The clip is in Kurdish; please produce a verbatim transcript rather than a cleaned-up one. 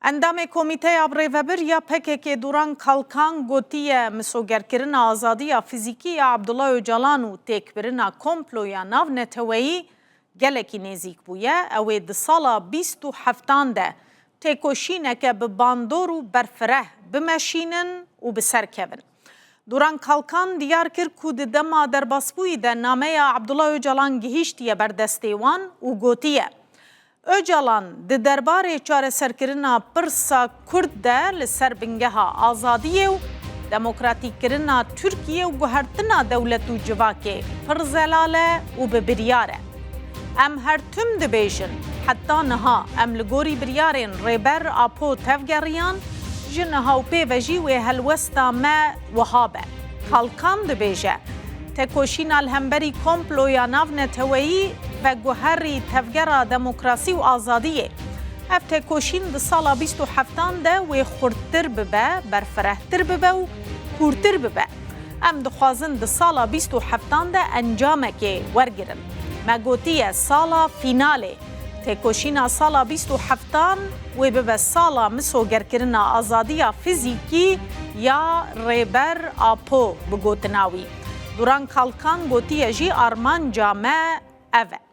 Endamê Komîteya Birêvebir ya P K K Duran Kalkan gotiye, misogerkirina azadiya fizîkî ya Abdullah Ocalan û têkbirina komploya navneteweyî gelekî nêzîk bûye. Ew ê di sala bîst û heftan de têkoşîneke bi bandor û berfireh bimeşînin û bi ser kevin. Duran Kalkan diyar kir ku di dema derbasbûyî de nameya Abdullah Ocalan gihîştiye ber destê wan û gotiye, Ocalan di derbarê çareserkirina pirsa Kurd de li ser bingeha azadiyê û demokratîkkirina Tirkiye û guhertina dewlet û civakê pir zelal e û bi biryar e. Em her tim dibêjin, heta niha em li gorî biryarên Rêber Apo tevgeriyan, ji niha û pê ve jî wê helwesta me wiha be. Kalkan dibêje, tekoşîna li hemberî komploya navneteweyî veguherî tevgera demokrasî û azadiyê. Ev tekoşîn di sala bîst û heftan de wê xurttir bibe, berfirehtir bibe û kûrtir bibe. Em dixwazin di sala bîst û heftan de encamekê wergirin. Me gotiye sala fînalê. Têkoşîna sala bîst û heftan wê bibe sala misogerkirina azadiya fizîkî ya Rêber Apo, bi gotina wî. Duran Kalkan gotiye jî, armanca me ev e.